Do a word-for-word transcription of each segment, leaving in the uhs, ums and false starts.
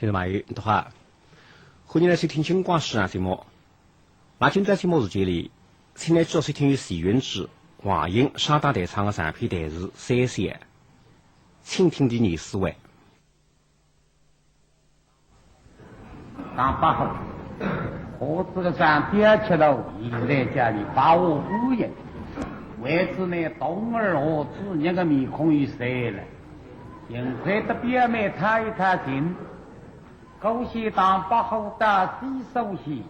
听众朋友，大家好，欢迎来收听金光书场节目。那今朝节目时间里，请来继续听由徐云志、王英双档弹唱的长篇弹词《三笑》，请听第廿四回。唐伯虎，我这个上吊吃了，现在叫你把我敷衍，为此呢，动而何止，你个面孔又晒了，现在的表面太太近。 过去唐伯虎到西苏县，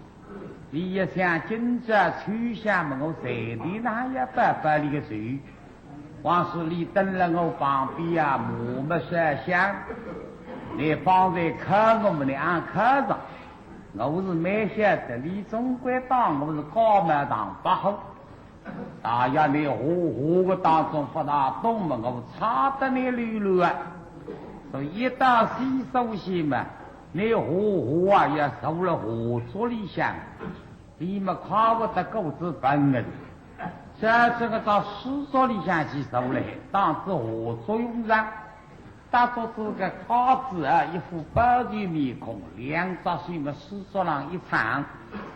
俚一向今朝秋香么，我随地哪也不不俚个手。往时俚蹲了我旁边啊，默默烧香，俚方才看我么，俚暗看着，我是蛮晓得，俚总归当我是假冒唐伯虎。 大爷，你画画个当中不大懂么，我差得你溜溜啊。所以一到西苏县嘛，你画画啊，要坐了画桌里向，你们看不得个子本人。这这个到书桌里向去坐嘞，当做画作用场。 搭桌子个架子啊，一副包头面孔，两只手么书桌浪一撑，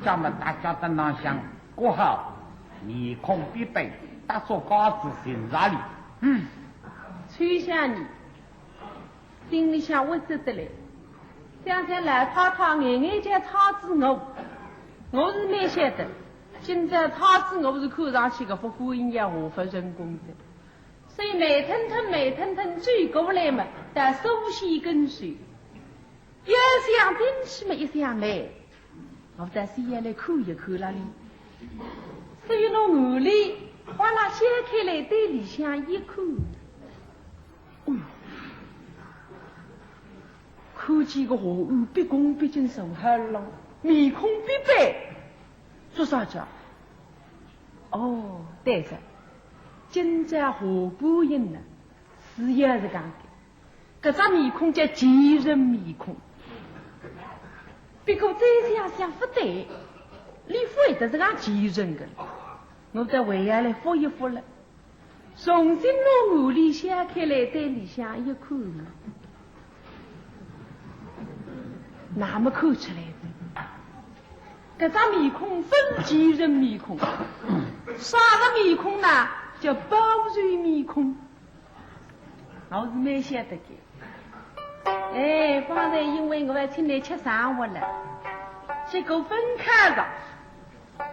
叫么大家等浪向过好，面孔必白，搭桌架子寻着俚。嗯，秋香呢，心里向窝塞得来，想想老太太眼眼叫差仔我，我是蛮晓得，今朝差仔我是看上去搿副婚姻也下勿成功的。 所以慢腾腾、慢腾腾走过来嘛，到苏仙跟前，要想进去嘛，一想来，我到西厢来看一看啦哩。所以拿门帘哗啦掀开来，对里向一看，哎哟，看见个下官毕恭毕敬坐海浪，面孔必白，做啥去啊？ 哦，对哉，今朝下官人呢，是也是讲的，搿张面孔叫贱人面孔。不过再想想勿对，俚勿会得是讲贱人个，我再回下来复一复了。 重新拿门帘掀开来，对里向一看嘛，那么看出来的，搿张面孔勿是贱人面孔，啥个面孔呢？叫报仇面孔。我是蛮晓得个。 哎，方才因为我要请你吃生活了，结果分开了。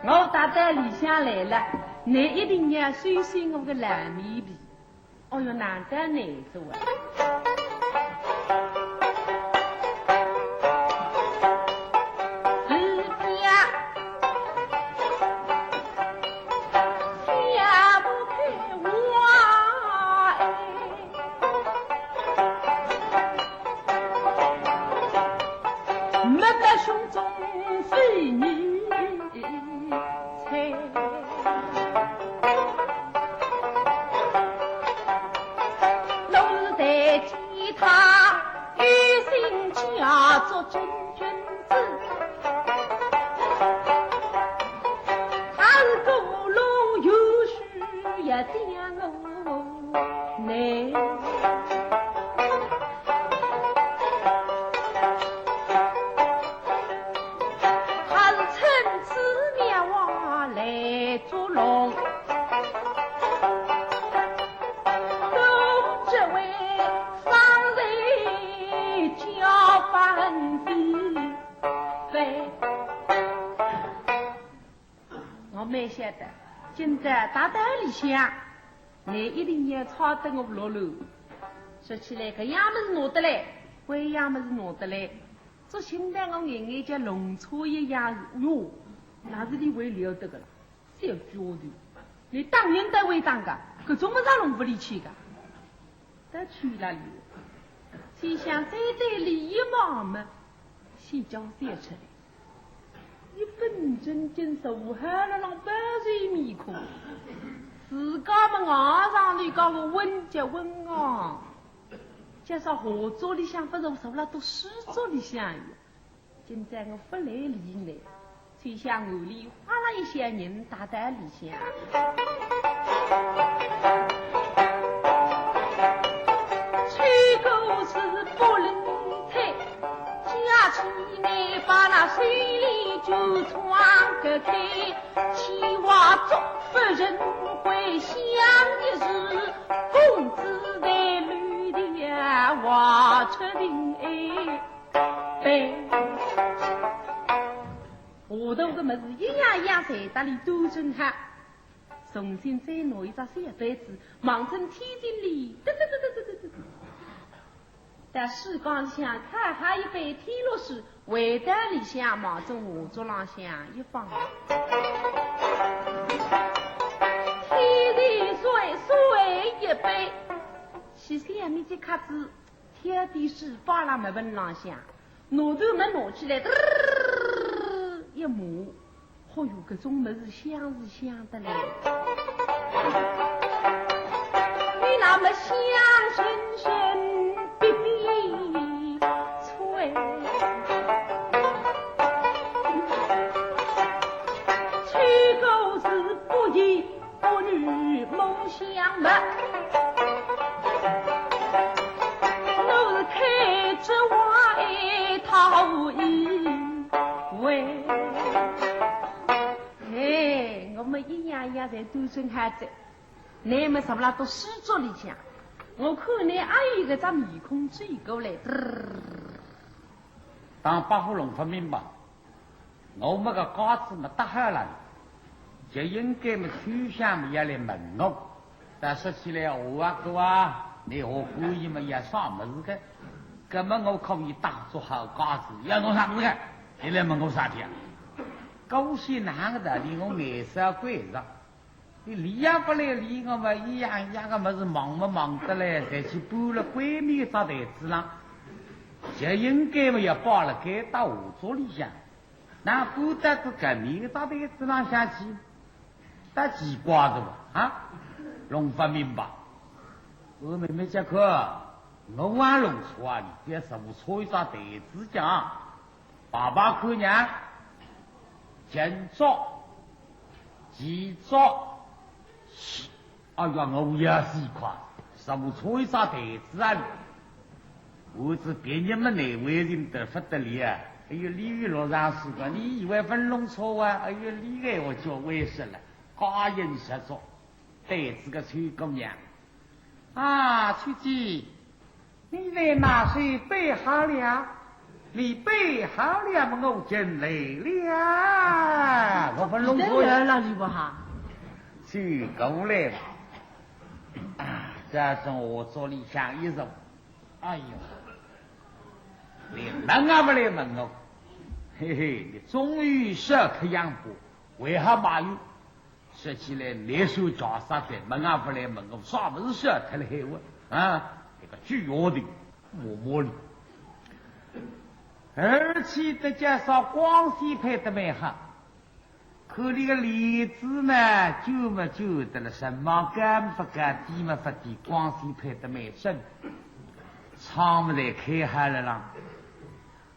我到到里向来了，你一定要收收我个老面皮。哦哟，难得你做啊。是呀。 我蛮晓得，今朝到到里向，你一定要吵得我落楼。说起来，搿样么事弄得来，搿样么事弄得来，做现在我眼眼叫弄错一样事，哟，那是俚会了得个啦。 小丫头，你打人都会打个，搿种么事弄勿离去个。得去了哩，秋香再对俚一望么，先叫笑出来。一本正经是武汉人浪报仇面孔，自家么硬上头搞个温叫温啊，叫啥画作里向勿是坐了到书桌里向一样。 今朝我勿来理你，秋香眼泪哗啦一下人踏到里向。你把那水里就闯个开，千万做不人归想的事，公子在里的话出定哎。下头个么事一样样侪搭里都准好，重新再拿一只小杯子，望准天井里，噔噔噔噔噔噔噔。 到水缸里向汏好一杯天乐水，回到里向望准画桌浪向一放。天地岁岁一杯，先想面只筷子，挑点水放辣墨盆浪向，拿头么拿起来，嘚儿一抹， 嚯哟，搿种物事香是香得来。你那么香喷喷鼻鼻吹，吹过是不一 不与梦相伴，我是开着花一套衣裳。哎，我么一样样侪都准好仔，倷么坐辣到书桌里向，我看倷阿有一个只面孔追过来。当伯父弄勿明白， 我么个架子么搭好了，就应该么秋香么要来问我。但说起来，我啊哥啊，倷何故意么要啥物事个？搿么我可以搭做好架子，要弄啥物事个？倷来问我啥体啊？姑息哪个道理，我眼色关上。 你理也勿来理我嘛，一样一样个物事忙么忙得来，侪去搬了闺蜜只台子浪，就应该么要摆辣该搭画桌里向，哪搬到仔搿面个只台子浪向去？忒奇怪个嘛，啊？弄勿明白。我慢慢叫看，我也弄错啊，你覅坐错一只台子讲。 爸爸看呢，前桌、前桌，哎呀，我也是一块，坐错一只台子啊哩。我是别人么难为情得不得了啊！哎呦，李玉老上师个，你以为勿弄错啊？哎呦，厉害，我就为是了，假仁实作，台子个臭姑娘。啊，秋姐， 你在那水备好了？你备好了么，我进来了。我勿弄错。来了，你不哈？去过来了。啊，这种我坐里向一坐，哎呦，你问啊勿来问我，嘿嘿，你终于舍脱杨波，为何马玉？ 说起来，倷说叫啥个，问也勿来问我，啥物事晓得了海话啊？搿个举丫头，摸摸哩。而且得介绍光线配得蛮好，看俚个帘子呢，旧么旧得了，身浪高么勿高，低么勿低，光线配得蛮深。窗么侪开好了啦。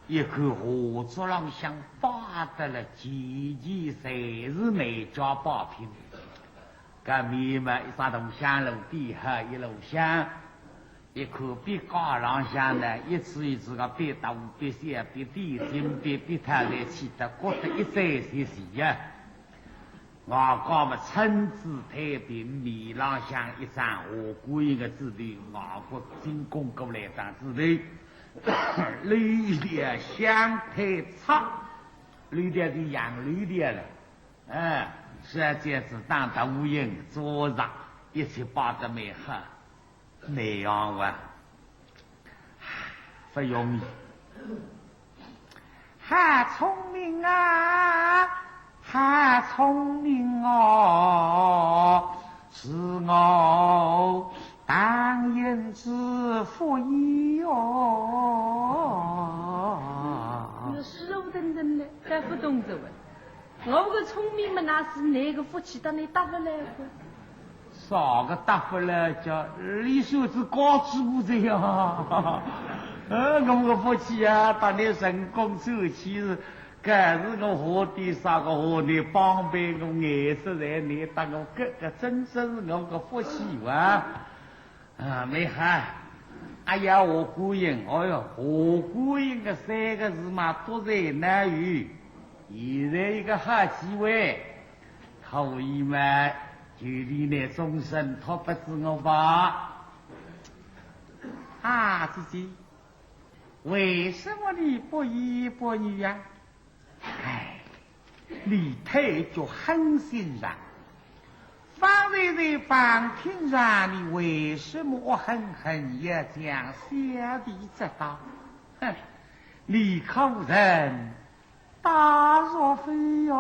一看画桌浪向摆得了件件侪是名家宝品。搿面嘛，一只铜香炉底下一炷香，一看壁架浪向呢，一支一支个壁咚壁小壁点金壁壁头来起得，搁得一整齐齐呀。外加么参差太平，面浪向一张花果山个纸头，外国进贡过来张纸头。 绿的香配菜，绿的是杨绿的了。哎，实在是当大无影做上，一切摆得蛮好，蛮样啊，不容易。好聪明啊，好聪明哦，是我 当然之福矣哦。那是我等等呢，该不懂这位。我个聪明么，那是哪个福气，当你搭勿来个？啥个搭勿来？叫李小姐高知不罪呀。呃，我个福气啊，当你成功受气是，该是我好点啥个好，你帮帮我眼色在你搭我个，搿真正是我个福气哇。 啊，蛮好。哎呀，何官人，哎哟，何官人个三个字嘛，多才难遇。现在一个好机会，可以嘛，求你拿终身托付给我吧。啊，姐姐，为什么你不言不语呀？哎，你太过狠心了。方才在房厅上，你为什么恶狠狠要将小弟责打？哼，你可曾打岳飞呀？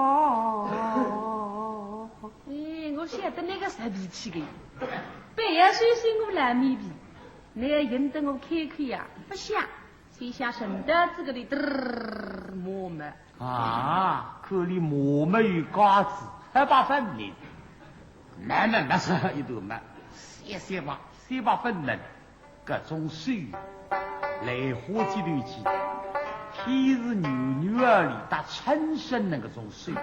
哎，我晓得你个死脾气个，半夜睡醒我烂面皮，你还认得我开口呀？不响，就像沉到这个里，嘚儿，麻木。 啊，看你麻木有架子，还把分明。慢慢慢是一段慢，歇歇吧，歇吧分明。搿种手，兰花指头去，天时扭扭啊里搭春生那个种手。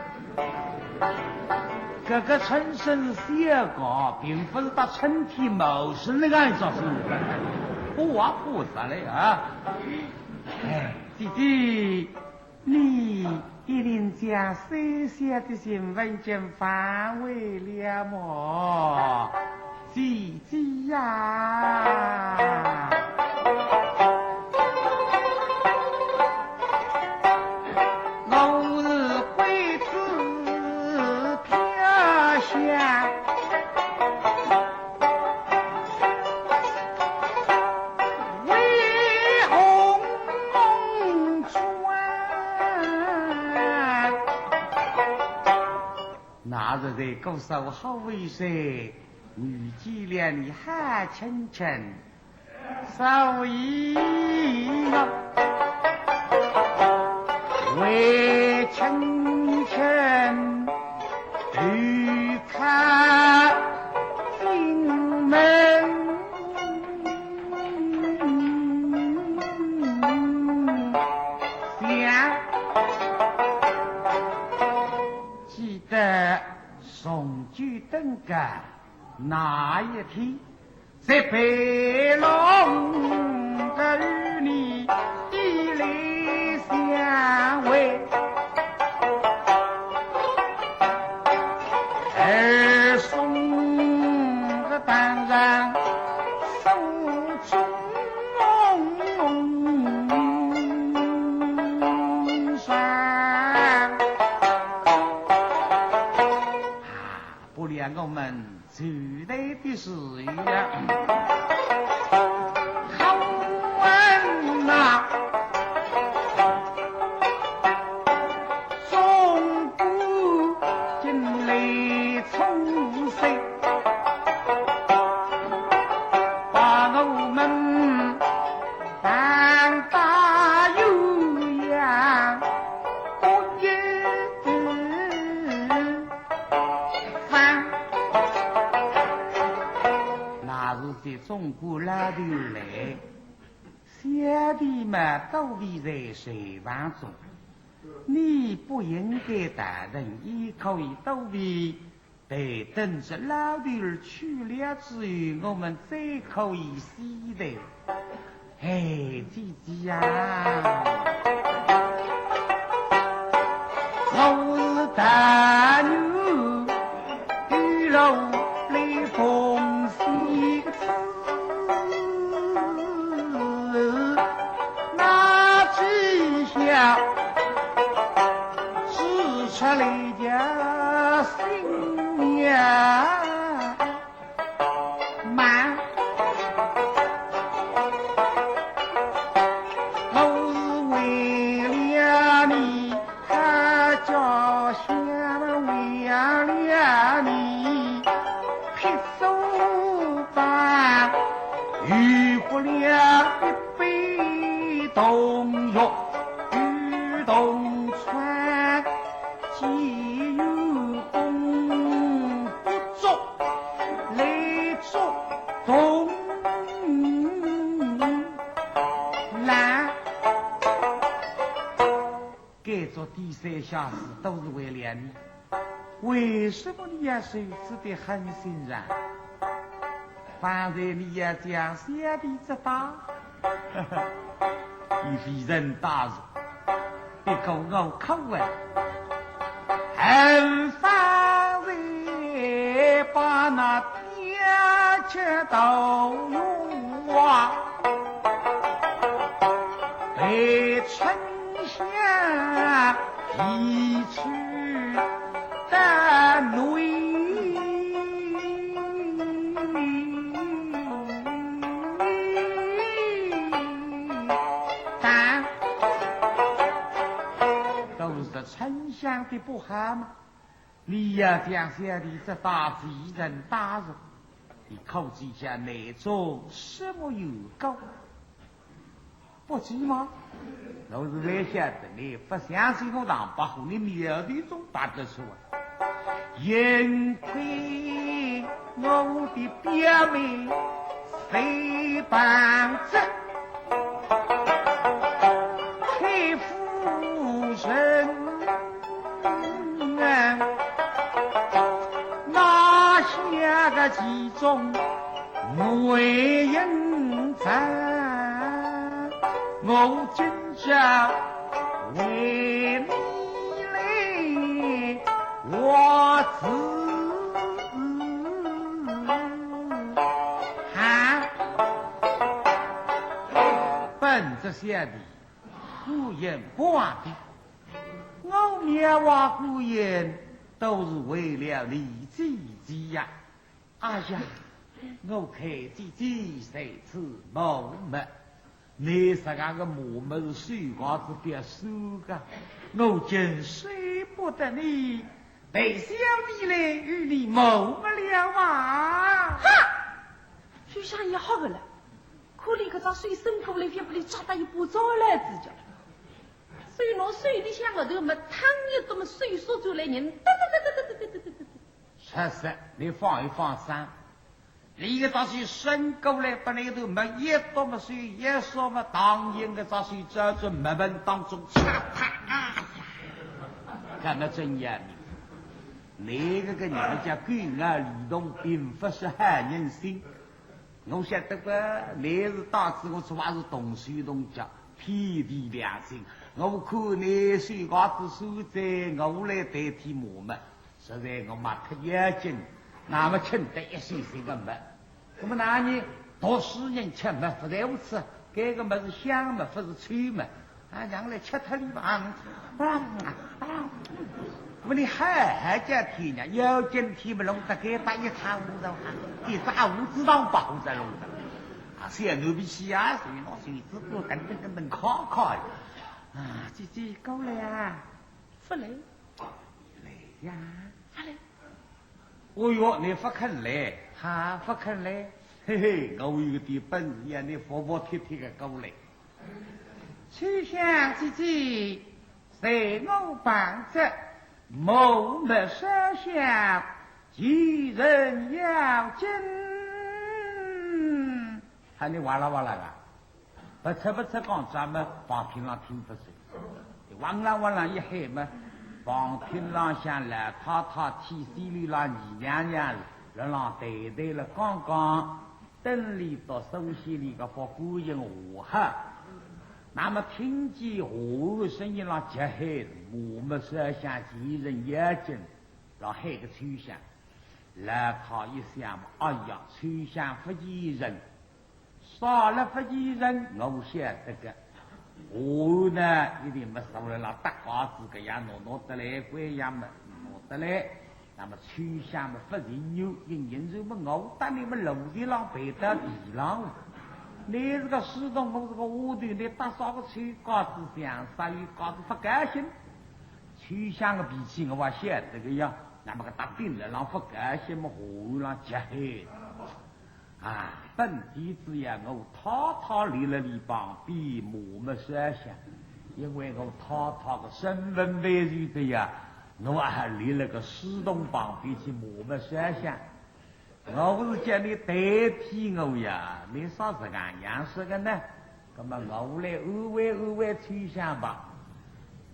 搿个春生是小个，并不是搭春天茂盛那个样子，不啊，不啥嘞啊。哎，姐姐， 你一定将小小的情分已经反悔了么？姐姐呀！我是鬼子天下。 为红妆。那日在姑苏好为谁，遇见了你好亲亲，所以我为亲亲 推开心门。想，记得重聚登高那一天， 在白龙阁与你一来相会，二送个当然手中上。啊，不料我们 周到的时候呀，好玩呐！总管进来冲水，把我们 半打鸳鸯，我也不放。那是这总管老头来，小弟嘛，肚皮在水房中，你不应该打人，也可以肚皮 待等这老头儿去了之后，我们再可以细谈。哎，姐姐呀，我是大女，一路来奉献个子，那几下 指出来呀，心呀慢。我是为了你，他家乡为了你，劈手吧，有不了一 杯同浴，与同穿，既有功不足，来做同伴。该做第三下事都是为了你，为什么你要如此的狠心啊？方才你要将小弟责打，伊非人大事，别个我可问，恨不得把那爹吃到用啊，被春香一去的内。但都是春香的不好嘛。你要讲小弟这大非人大事，你可知下内中什么缘故？ 不知吗？我是来晓得你不相信我唐伯虎，你苗头总拔得出啊。幸亏我的表妹薛蟠贞，崔夫人啊，拿下个其中 我应承，我今朝为你来，我自喊本着小弟，姑爷不忘的，我描画姑爷都是为了你姐姐呀。 哎呀，我看姐姐在此磨墨，你这个个磨墨是手稿子不要收个，我真舍不得你，待小弟来与你磨墨了啊。哈！秋香也吓个了，可怜搿只手伸过来，偏拨伊抓得一把抓牢仔叫。所以拿手里向个头么，汤一多么，手缩转来，人哒哒哒哒哒哒哒哒哒哒。 确实，你放一放心，你一只手伸过来，拨伊头墨一剁么，手一缩么，唐寅搿只手抓准墨盆当中，嚓啪，哎呀，搿么真要命。你搿个人家狗咬吕洞，并不是好人心。 我晓得个，你是到此我处还是动手动脚，偏地良心。我看你手稿子收在，我来代替磨墨，实在我墨忒要紧，那么请得一些些个墨。那么那你读书人吃墨不在乎吃，该个墨是香墨，不是臭墨。 啊，让来吃脱伊吧。啊，啊，我你还还叫天呀，要紧天么弄得该搭一塌糊涂啊，一塌糊涂当包在弄的。啊，小奴婢气啊，所以拿手指头噔噔噔噔敲敲呀。啊，姐姐过来啊。不来。来呀。不来。 哦哟，你不肯来，哈，不肯来，嘿嘿，我有点本事呀，你服服帖帖个过来。秋香姐姐，随我旁侧，磨墨烧香，其人要紧。喊你哇啦哇啦个。 不吃不吃讲啥么，旁听浪听不着。哇啦哇啦一喊么，旁听浪向老太太、天师里浪二娘娘辣浪谈谈了讲讲，等里到首席里个副官人话哈。那么听见话个声音浪急喊，我们烧香其人要紧，浪喊个秋香。老太一想嘛，哎呀，秋香不见人， 少了不见人，我晓得个。我呢，一定没少了啦，搭架子搿样弄弄得来，搿样么弄得来。那么秋香么不情愿，因为么我搭你么楼梯浪陪到地浪。你是个书童，我是个丫头，你搭啥个秋架子像啥有架子不高兴？秋香个脾气我也晓得个呀，那么个搭顶了浪不高兴么，下浪急喊。 啊，本底子呀，我太太立了你旁边，默默烧香，因为我太太个身份位置的呀，我还立了个书童旁边去默默烧香。我不是叫你代替我呀，你啥实梗样式个呢？那么我来安慰安慰秋香吧。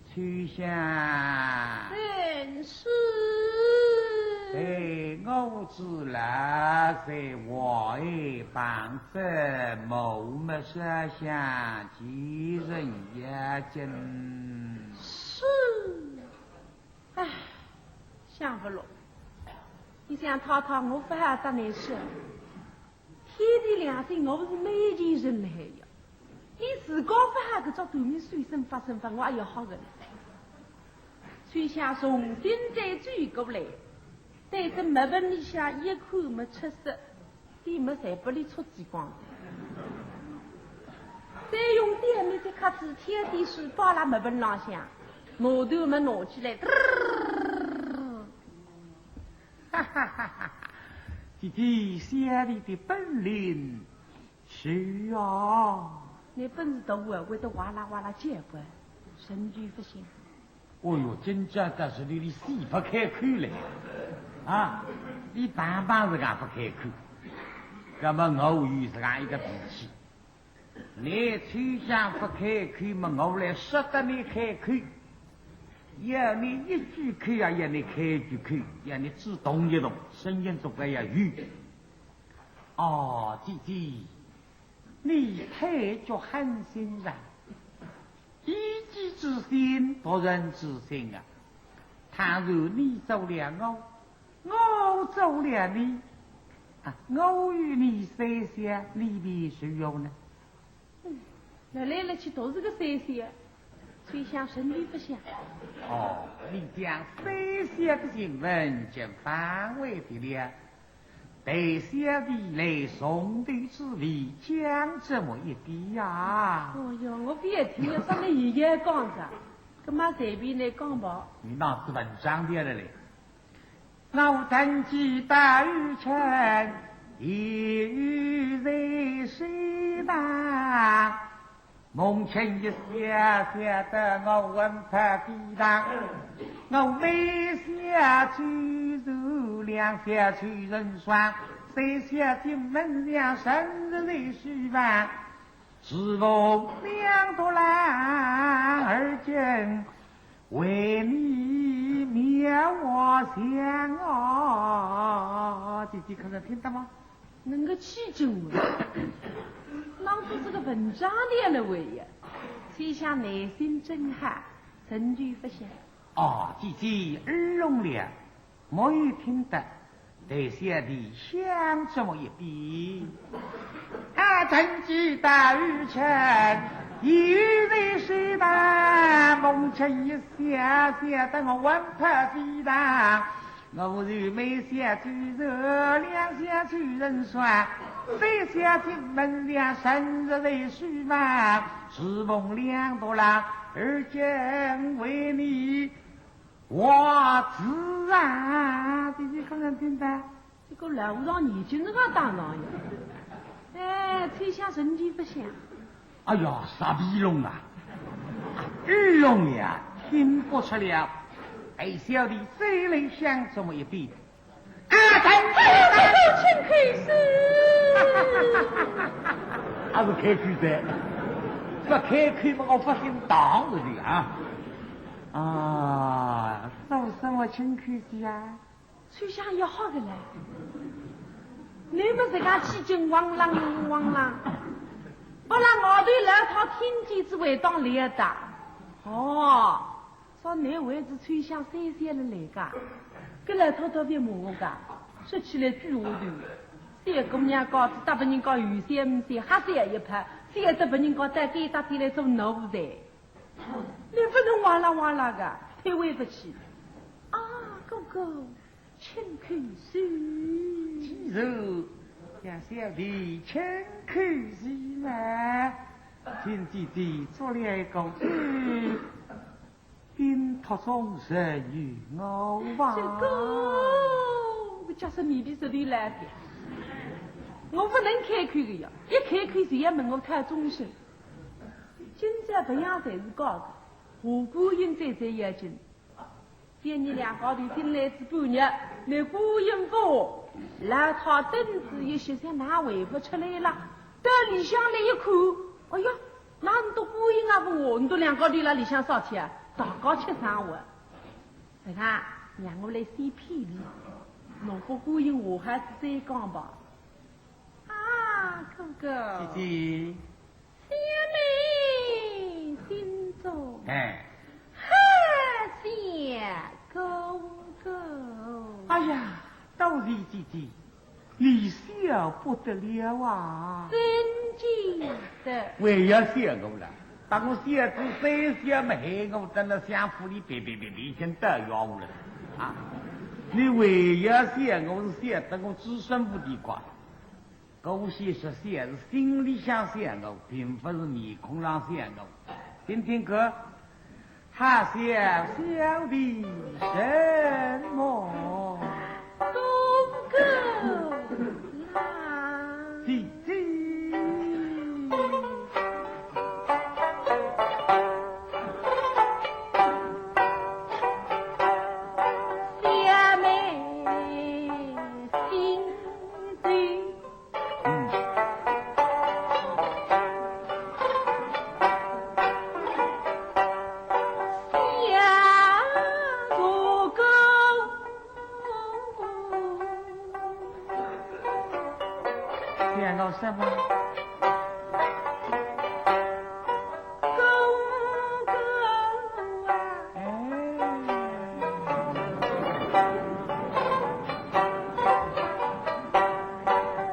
秋香。正是。哎，我知了，在外旁边，默默烧香，其人也近。是。唉，想勿落。你想太太，我勿好搭你说。 天地良心，我勿是没钱人了呀。你自家勿好，搿种短命书生发生发，我也要好个了。秋香重新再走过来，对着墨盆里向一看，墨出色，点墨侪拨伊出光光。再用点墨再揩仔，添点水，包辣墨盆浪向，拿头墨拿起来，嘚儿 哈哈哈哈，姐姐，小弟的本领是啊。你本事大啊，会得哇啦哇啦叫唤，神志不醒。哦哟，今朝倒是你的死不开口嘞。啊，你碰碰自家不开口，那么我有自家一个脾气。 你秋香不开口嘛，我来说得你开口。要你一句口啊，要你开一句口，要你主动一动，声音总归要有。哦，姐姐，你太觉狠心了。一己之心，夺人之心啊！倘若你做了我， 我做了你，啊，我与你三小，你便如何呢？嗯，来来来去都是个三小，秋香神志不醒。哦，你讲三小的情分，就反悔的了。待小弟来从头至尾讲这么一遍呀。哦哟，我覅听，要啥个爷爷讲着，搿么随便你讲吧。你脑子文章点了嘞。 我登基到如今，一日在水旁，梦见一夜，夜得我魂魄飞荡。我每夜走入两小秋人床，三小进门两三日在水旁。 自从两度郎，而今为你描画像哦。姐姐，可曾听到吗？能够起劲哦，当初是个文章的了喂呀，秋香耐心真好，神志不醒。哦，姐姐耳聋了。 没有听得，待小弟想这么一遍。啊，登基到如今，一日在水旁，梦见一夜，夜得我魂魄飞荡。我是每夜走入两小秋人床，三小进门两三日在水旁，自从两度郎，而今为你 我知啊，姐姐可曾听到？这个老和尚眼睛都要打上呀。哎，秋香神志不醒。哎呀，啥鼻聋啊？耳聋呀，听不出了。哎，小弟再来想这么一遍。啊，等等，请开始。还是开口噻，不开口嘛，我不姓唐的啊。 啊，做什么请口的呀？秋香要好的嘞，你们自家起劲汪啷汪啷，把那外头老太听见只会当脸打。哦，说你为仔秋香三小了来个，搿老太倒别骂我个，说起来句话头，小姑娘家子搭别人家有三五三，还小一拍，小得别人家带给搭起来做奴才。 你不能哇啦哇啦的，太对不起。啊，哥哥，请开始。既然要小弟请开始嘛，请姐姐做了一个主，并托终身于我吧。这个，我假使面皮实头来的，我不能开口的呀，一开口就要问我讨终身。 今朝别样侪是假的，下官人最最要紧。今日两家头进来仔半日，那官人不下，老太等仔一歇，想哪回不出来了？到里向来一看，哎呀，哪恁笃官人也不下，恁笃两家头辣里向啥体啊？大家吃生活。 看看，让我来先骗你。侬不过有话还是再讲吧。啊，哥哥。姐姐。小妹心中哎。很想哥哥。哎呀，多谢姐姐，你笑不得了啊。真的。还要笑我了？当我笑仔三笑么，害我等辣相府里别别别别，已经得药了啊！你还要笑我，是笑得我置身无地怪。 姑且说笑是心里向笑我，并不是面孔上笑我。听听看，他笑笑的什么？哥哥啦。姐姐。小妹心中 嗯。想我什么？哥哥啊。哎。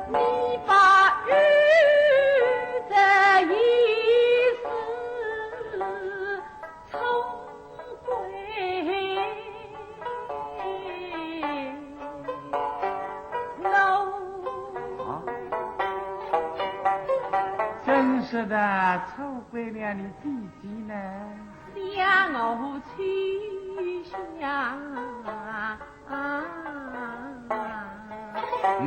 你把雨这一世错怪我。啊？真是的，错怪了你姐姐呢。想我去想 啊。嗯。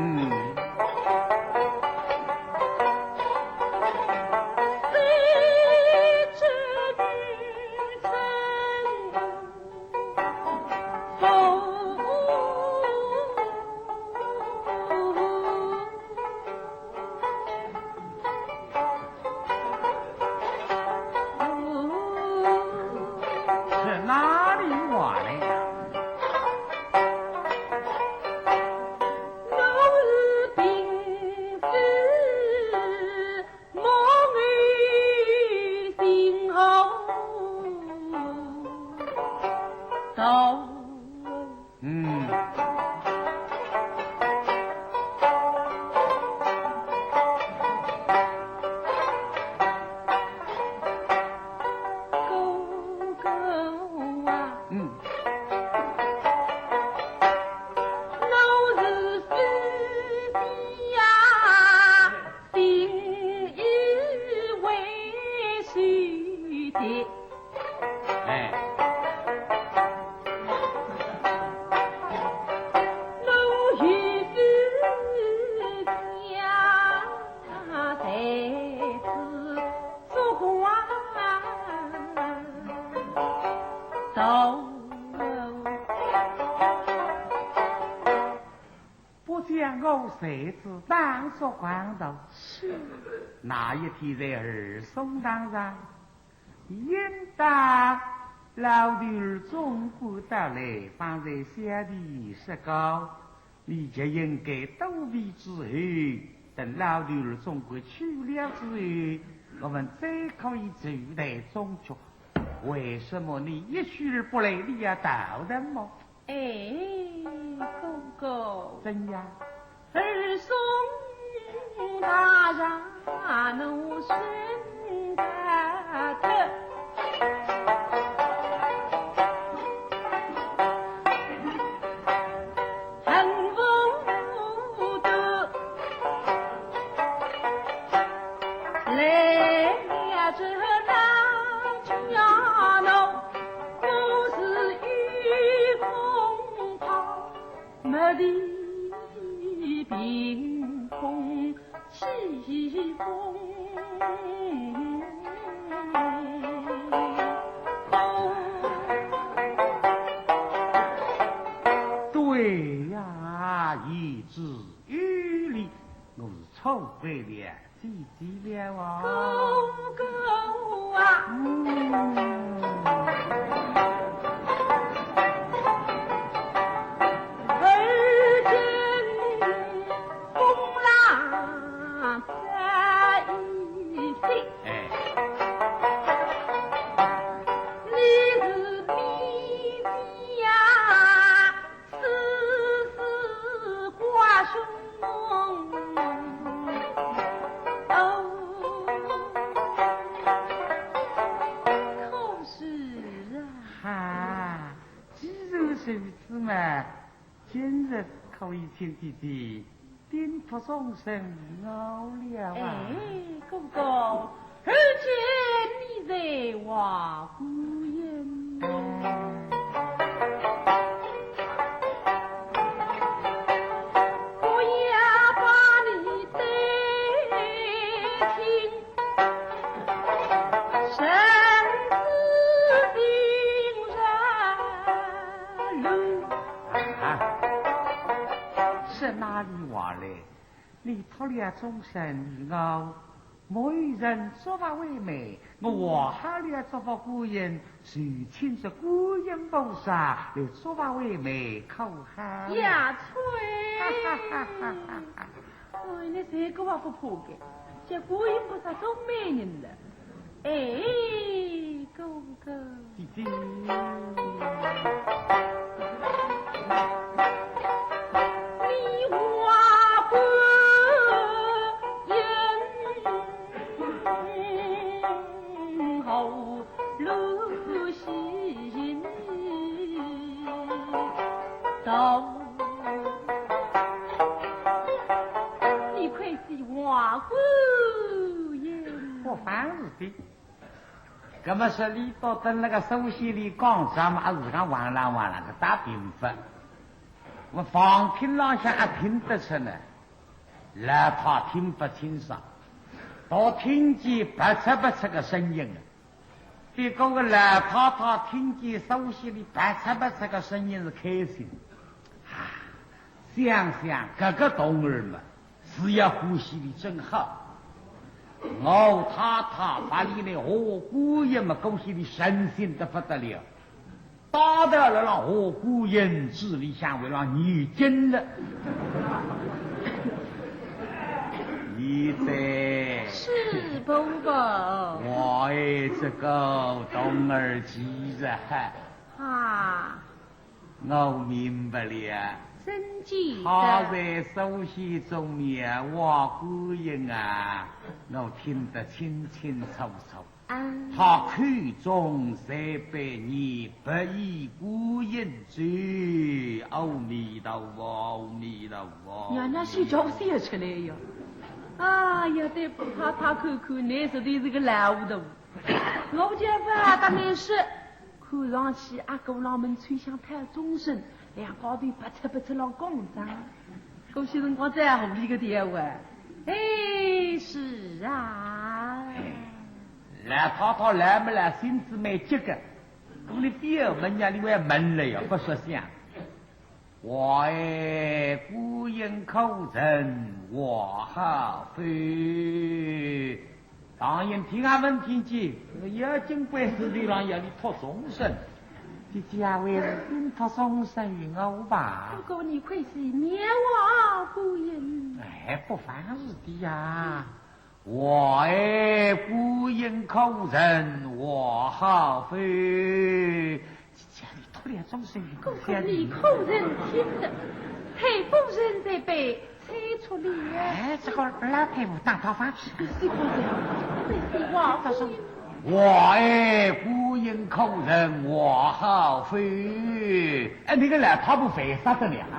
是哪里话来呀？我是平时莫为情何道。 嗯。哥哥啊。嗯。我是夫妻呀，心意未遂的。 哎。我与夫家在此做官道。不想我在此当做官道。是。那一天在二松堂上， 应当老头儿总管到来，方才小弟说过，你就应该多备之后，等老头儿总管去了之后，我们再可以聚在中局。为什么你一去而不来，你要逃的么？ 哎，哥哥。怎样？二松大人，奴身在特，恨不得来了这老家奴。 我是一空抛，没地凭风起风。对呀，言之有理，我是错怪了 姐姐了啊。哥哥啊。嗯。儿子如此嘛，今日可以请姐姐点破终身熬了啊。哎，哥哥，而今你在话姑爷。哎。我要把你带听。 啊，说哪里话来？你托了终身以后，没有人作法为媒，我和好了作法姑爷，就请这观音菩萨来作法为媒，可好？呀，啐！ 哎，你这个还不怕的，这观音菩萨做媒人了。哎，哥哥。姐姐。你话观音后 路西道。你快些话姑爷。不妨事体。那么说你到等那个首席里讲啥么，还是讲哇啦哇啦个打平分。我旁听浪向还听得出呢，老太听不清爽，倒听见不出不出个声音啊。 结果个老太太听见首席里啪嚓啪嚓个声音是开心。啊，想想搿个童儿嘛，是要欢喜俚真好。我太太把俚来话姑爷嘛，恭喜俚省心得不得了。打到了让话姑爷嘴里向为了念经了。你在是，婆婆。我爱这个童儿极了。啊。我明白了。真记得。他在首席中面话姑爷啊，我听得清清楚楚。 啊。他口中在被你不依姑爷之，阿弥陀佛，阿弥陀佛。娘娘是叫我笑出来哟。哎呀，对婆太太看看，你实在是个老糊涂。我叫法搭你说，看上去阿哥浪门吹响太钟声，两家头不吃不吃浪讲张。 搿歇辰光再好比个电话。哎，是啊。哎，老太太来么来，性子蛮急个，搿么你覅问呀，你还问了呀，不说相。喂，姑爷可曾话好否？ 当然听啊，问听见，这个要紧关事体上要你托终身，姐姐啊，还是顶托终身于我吧。不过你可是念话姑爷。哎，不妨事的呀。喂，姑爷可曾话好否？ 姐姐，你托了终身于我。哥哥，你可曾听得？太夫人在被催促了。哎，这个老太婆打套房去。你是个人，你是话姑爷。喂，姑爷可曾话好否？哎，那个老太婆烦煞得了啊。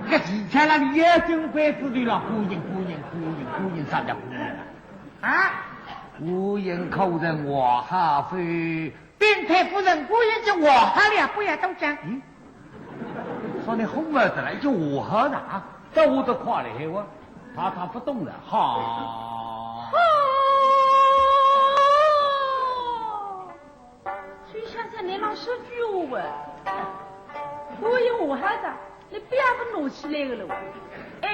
搿几天了，你要紧关子里了，姑爷，姑爷，姑爷，姑爷，啥叫姑爷啊？啊？姑爷可曾话好否？ 禀太夫人，姑爷已经话好了，不要多讲。嗯，说你哄儿的了，已经话好了啊，这话都快了，嘿哇，他他不懂了，哈。就想想你老师句话，姑爷话好的， 你不要不拿起来个了。哎，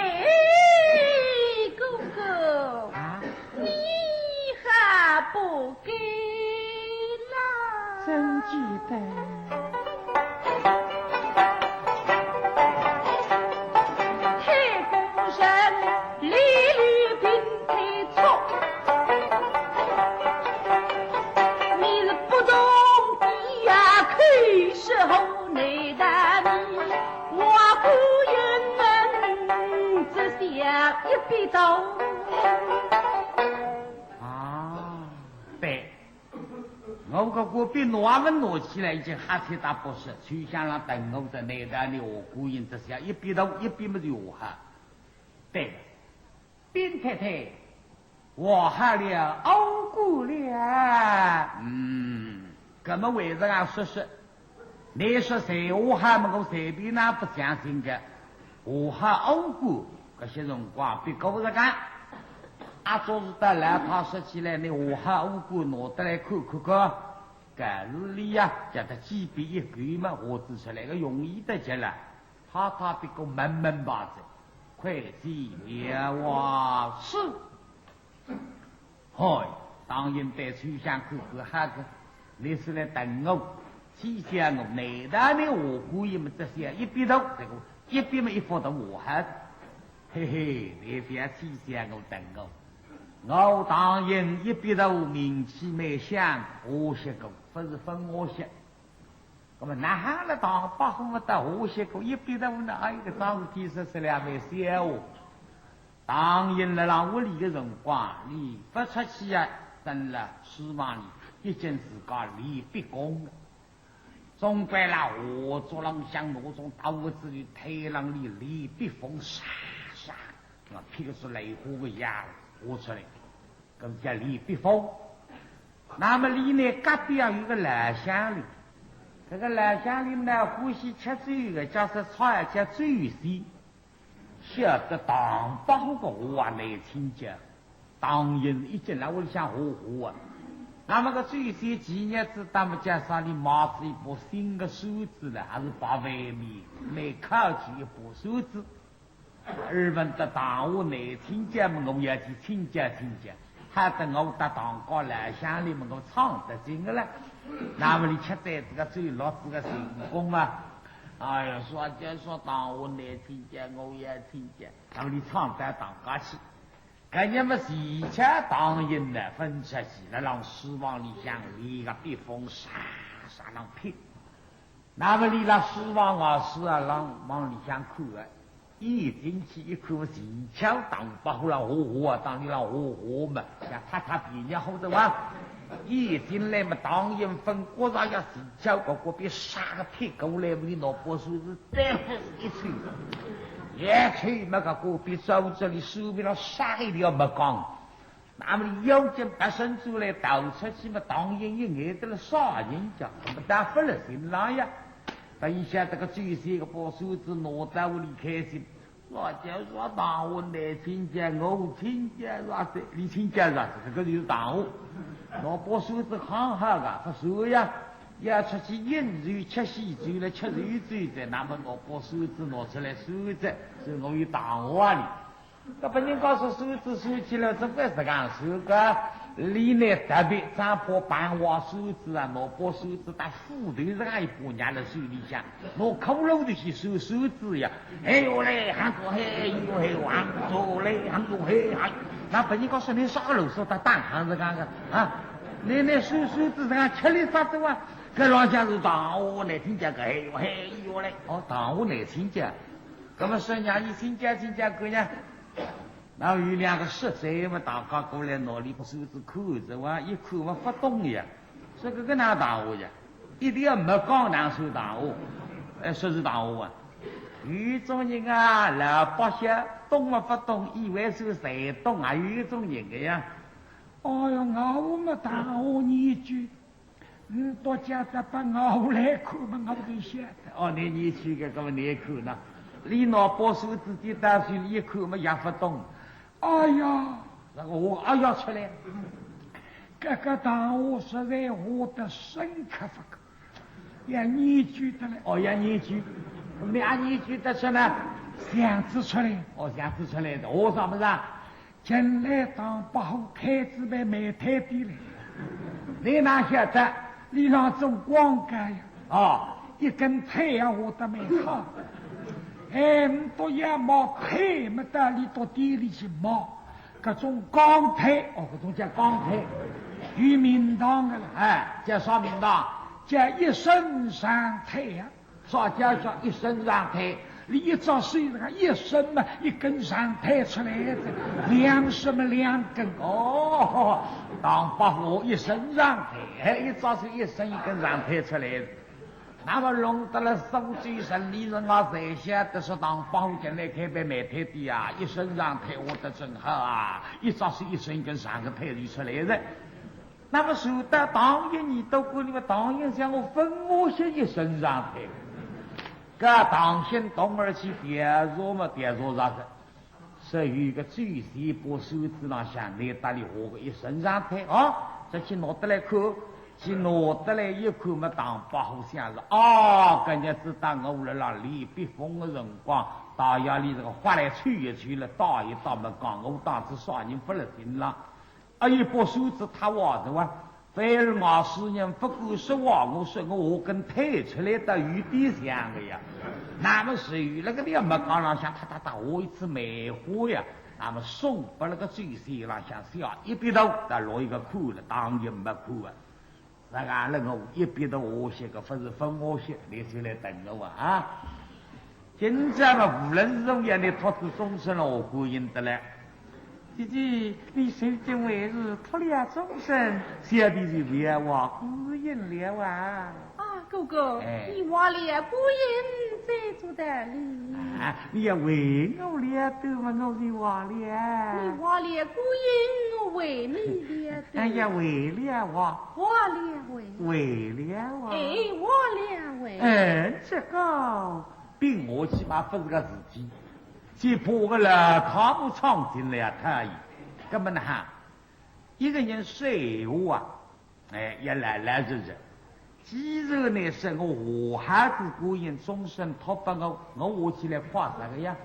哥哥，啊？你还不给啦？真记得。太夫人，理理平太错。你是不懂的呀，可是后来的你，我不愿这下一笔到。啊，对，我不过笔拿也勿拿起来，已经吓得大不适。秋香辣等我，在内搭里下过影，这下一笔头，一笔么就下好。对了，禀太太，下好了，下过了。嗯，搿么还是啊说说，你说谁下好么，我随便哪不相信个。下好下过，搿歇辰光别个勿是讲，啊，总是到老太说起来，你下好下过，拿得来看看看。 搿是俚呀，叫他几笔一勾嘛，画仔出来个容易得极了。太太别个慢慢摆仔，快些啊，是。嗨，唐寅对秋香看看，哈个，你是来等我，气煞我，内搭里下过影么，这下一笔头，这个一笔么一幅都画好。嘿嘿，你覅气煞我，等我。 我唐寅一笔头名气蛮响，下歇个，勿是勿下歇。那么哪哈了唐伯虎么搭下歇个一笔头呢？哎，搿桩事体说出来蛮笑话。唐寅辣辣屋里个辰光，俚勿出去啊，蹲辣书房里，毕竟自家练笔功个。 总归啦，画作浪向拿种刀子里推浪里练笔锋，唰唰，那譬如说兰花个样画出来，搿叫练笔锋。那么俚呢，隔壁啊有个老乡邻，搿个老乡邻呢，欢喜吃酒个，叫啥菜啊，叫酒仙。 晓得唐伯虎个画啊难请教，唐寅一进来屋里向画画啊。那么个酒仙前日子，那么叫啥俚买仔一把新个扇子了，还是白绯面，蛮考究一把扇子。耳闻得唐画难请教么，我要去请教请教。 好得我搭唐家老乡里么，我唱得进个了。那么俚吃仔这个酒，落仔个成功啊，哎呀，说就说唐画难请教，我也请教。那么俚唱到唐家去，搿日么恰巧唐寅呢，勿出去，辣浪书房里向练个笔锋，唰唰浪拼。 那么俚辣书房外头啊，浪往里向看啊，一进去一看，勿是，恰巧唐伯虎辣画画啊，当里辣画画嘛，像拍拍别人好得哇。一进来嘛，唐寅勿觉着呀，恰巧搿个笔唰个撇过来，俚拿把扇子再一抽，一抽嘛，搿个笔照仔俚手背浪唰一条墨光。 那么俚腰间拔伸出来，逃出去嘛，唐寅一眼得了啥人家，那么打发了心了呀。等一下，这个酒仙个把扇子拿到屋里开心，老叫说唐画难请教，我请教啥子？你请教啥子？这个就是唐画。拿把扇子看好个，勿说呀，要出去饮酒吃喜酒了，吃酒醉的，那么拿把扇子拿出来扇着，说我有唐画哩。 搿拨人家说扇子扇起来，总归是讲扇个，俚呢特别张破板画扇子啊，拿把扇子搭斧头实梗一把，拿辣手里向，拿骷髅头去扇扇子呀。哎呦嘞，喊做嘿，哎呦嘿，喊做嘞，喊做嘿，喊。那拨人家说你啥路数搭打行实梗个啊？你那扇扇子实梗吃力煞子哇？搿浪向是唐画难请教个，哎呦嘿，哎呦嘞，哦，唐画难请教。搿么说让俚请教请教看呀。 那有两个说书人嘛，大家过来拿俚把扇子看着哇，一看嘛勿懂呀，说搿个哪唐画呀？一定要墨光哪算唐画？哎，说是唐画啊。有一种人啊，老百姓懂嘛勿懂，以为是才懂，还有一种人个呀。哦哟，我嘛唐画研究 嗯，大家再拨我来看嘛，我就晓得。哦，你，你去个，搿么你看呐，你拿把扇子递到手里一看嘛，也勿懂。哎呀，那个我哎呀出来，搿个唐画实在画得深刻不可，要研究得来。哦，要研究，你也研究得出来？想得出来。哦，想得出来的，我啥么子啊？ 近来唐伯虎开仔爿卖炭店来，你哪晓得俚辣做广告呀？哦，一根炭也画得蛮好。哎，倷笃要买炭么，到俚笃店里去买，搿种钢炭，哦，搿种叫钢炭，有名堂个了。哎，叫啥名堂？叫一身长炭呀。 啥叫叫一身长炭？俚一只手是讲一伸嘛，一根长腿出来哉，两伸嘛两根。哦，唐伯虎一伸长腿，哎，一只手一伸一根长腿出来哉。那么弄得了苏州城里人啊，侪晓得是唐伯虎进来开爿卖腿个啊，一伸长腿画得真好啊，一只手一伸一根长个腿就出来哉。那么传到唐寅耳朵管里嘛，唐寅想我朆我歇一伸长腿。 搿唐寅动而去调查嘛，调查着个，说有个酒仙拨扇子浪向拿搭俚画个一伸长腿啊，这去拿得来看，去拿得来一看嘛，唐伯虎想是，哦，搿日子当我辣辣练笔锋个辰光，大夜里这个豁来抽一抽了，搭一搭嘛，讲我当仔啥人勿辣心浪。 哎，拨扇子塌坏哉哇，反而外世人勿敢说话，我说我画根腿出来倒有点像个呀。那么是有那个两么讲浪向，哒哒哒，画一只梅花呀，那么送拨那个酒仙浪向写一笔头，倒落一个看了，唐寅没看啊。 实梗了我一笔头下歇个，勿是朆下歇，倷就来等我啊。今朝嘛，无论是怎样，倷托仔终身了，我答应得来。姐姐，你如今为是托了终身，小弟就不要画官印了啊。啊，哥哥，哎。你画了官印再做得了。啊，你要为我了，对嘛，我就画了。你画了官印，我为你了，对。哎呀，为了啊。 画了喂。为了啊。哎，画了喂。哎，这个并我起码勿是个事体，只怕个了，看不闯进来而已。搿么呢哈，一个人说闲话啊，哎，要老老实实。既然呢是我画好仔官印终身托拨我，我画起来快啥个呀？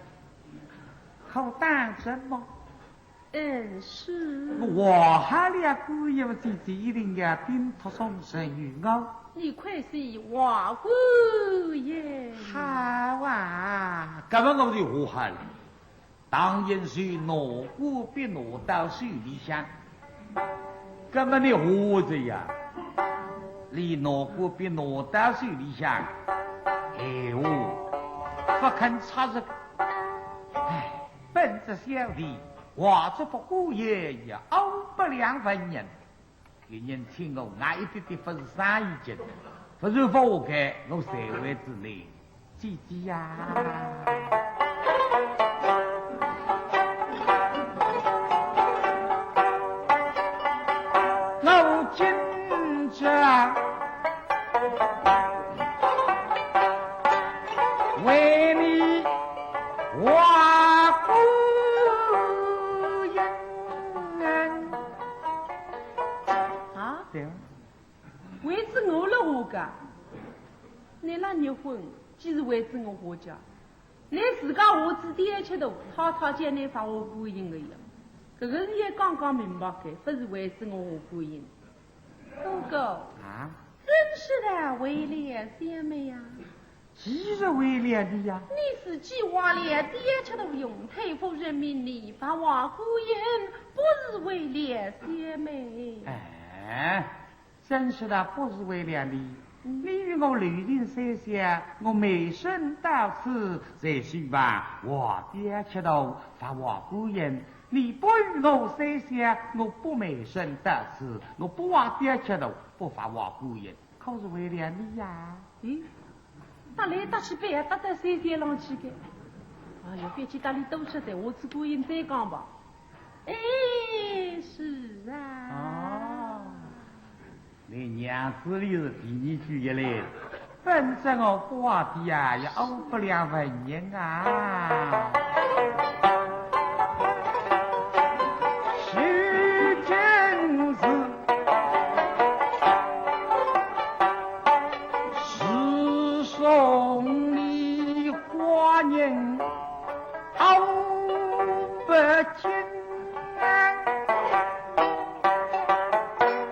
好当真吗？ 嗯，是。我画好了官印，姐姐一定要顶托终身于我。你快些画官印。好啊，搿么我就画好了。唐寅就拿官笔拿到手里向，搿么你画仔呀，你拿官笔拿到手里向，哎哟，勿肯插手。哎，本只小弟 画这幅官印也奀不良文人，有人请我，我一点点勿是生意经，勿是活该，我谁会知呢？姐姐呀，我今朝 为你画官印。啊？对啊。为仔我了画个？倷哪哼混，既是为仔我画个，倷自家画仔点吃头，太太叫倷勿好画官印个呀。搿个是也讲讲明白个，勿是为仔我画官印。 哥哥，啊？怎说道为了小妹呀？既然为了你呀。你自己画了点吃头用，太夫人命你勿好画官印，不是为了小妹。哎，怎说道不是为了你？嗯。你与我留情三宵，我卖身到此，才希望画点吃头，勿好画官印。 你不与我三宵，我不卖身到此，我不画点吃头，不勿好画官印，可是为了你呀？咦，搭来搭去，板要搭到三宵浪去个。哎呀，覅去搭俚多说哉，下次官印再讲吧。哎，是啊。哦。 倷娘子里是第二句一来，反正我不画的呀，也奀不良文人啊。是真是，是送你花人 奀不清啊。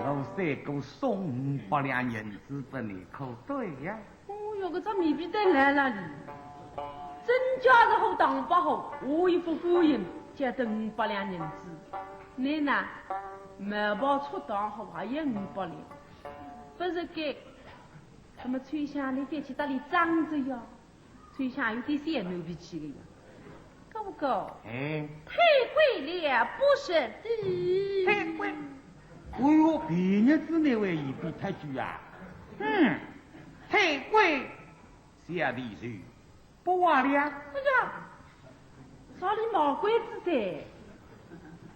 我三哥送五百两银子拨你，可对呀？哦哟，搿只面皮蛋烂烂哩，真假是好打勿好，我一副官印，值得五百两银子。倷呢，毛包出堂好，还要五百两，勿是该。那么秋香，倷覅去搭俚争着呀。就像有点小闹脾气个样。哥哥，哎。退归了不是的。退归？哎哟，别日子你还一笔太久啊？嗯，退归，小弟就不话了。哎呀，啥里毛怪子噻？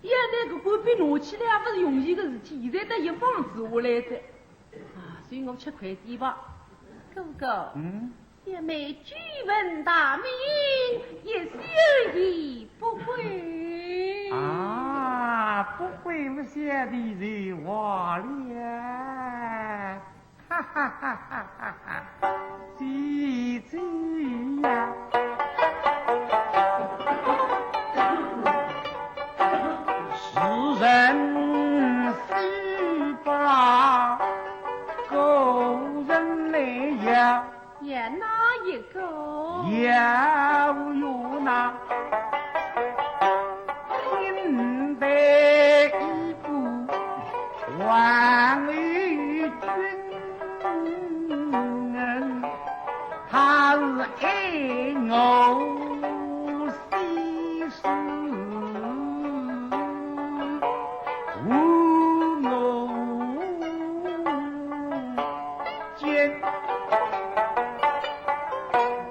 要拿搿官笔拿起来也勿是容易个事体，现在得一放子下来哉。啊，所以我吃快点吧。哥哥，嗯？ 姐妹久闻大名，一笑而不归。啊，不归，我小弟就话了。哈哈哈哈哈哈，姐姐呀。世人须把故人来呀。 也哪一个？也有那天地一步王与君，他是爱我 西施无我见。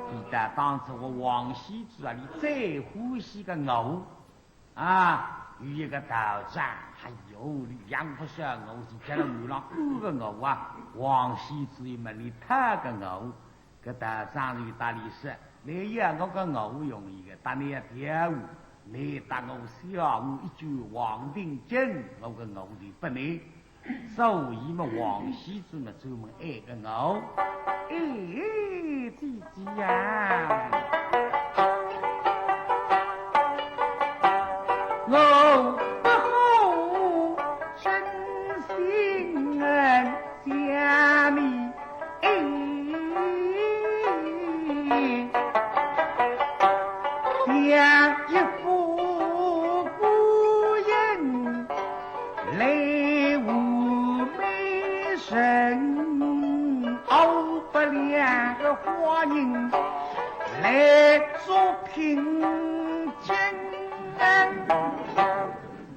伊搭当初个王羲之啊，伊最欢喜个我啊，有一个道长，哎哟，伊养勿少我，是叫了满浪个我啊，王羲之伊问伊讨个我。 搿搭上头搭里说，倷要我个我容易个，搭倷要调和，倷搭我小我一句黄庭坚，我个我就拨倷。所以嘛，王羲之嘛，专门爱个我。哎，姐姐呀，我不好真心恩将你 哎，像一幅孤影来无美人，熬不两个花影来做聘金。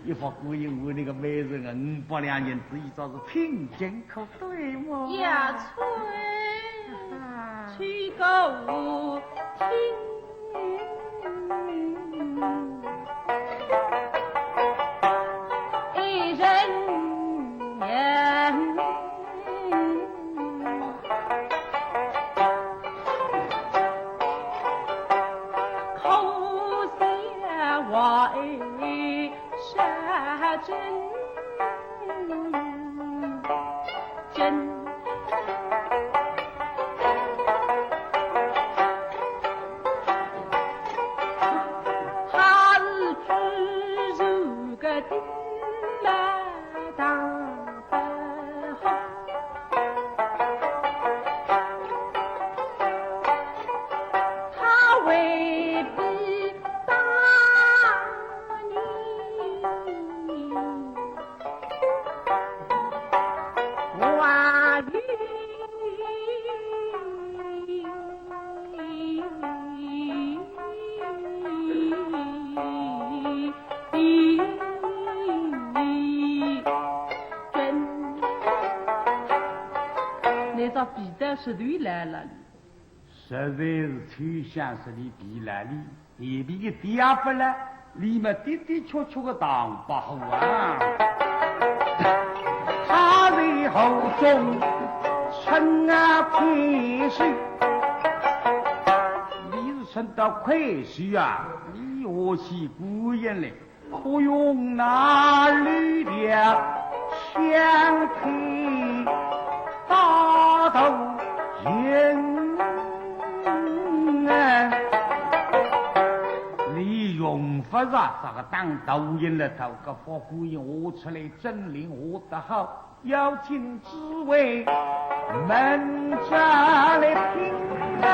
一幅孤影换倷个美人啊，五百两银子，伊倒是聘金可对么？呀，吹，啊。吹个无停。爱人呀。 可惜我爱是真真，他是居住个地嘛。 大不好，他未必答应。话语 倷只皮带实头来了哩。实在是秋香实在皮来哩，皮皮一点也不来，里面的的确确个大白虎啊。他在后中撑啊天水，你是撑到快水啊，你我去孤雁嘞。 可用那绿条香配大头银啊。你用不着这个当头银了，头个佛姑爷我出来真灵，我的好。 要请诸位门下来听啊。